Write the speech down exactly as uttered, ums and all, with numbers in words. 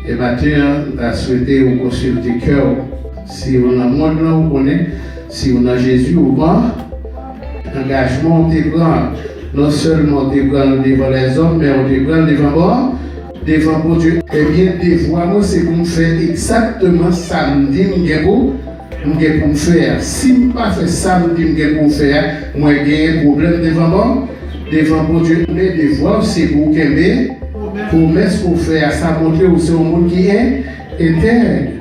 E maten an, m ta swete ou konsilte kè w. Si w nan mond lan, ou konnen, si w nan Jezi, ou pran angajman w te pran. Non sèlman w te pran l devan lèzòm, men w te pran l devan bon, devan Bondye. Ebyen, devwa mwen, se pou m fè egzakteman sa m di m gen pou, m gen pou m fè a. Si m pa fè sa m di m gen pou m fè a, mwen genyen pwoblèm devan bon, devan Bondye. Men devwa w, se pou w kenbe pwomès ke w fè a. Sa montre w se yon moun ki en-, entèg.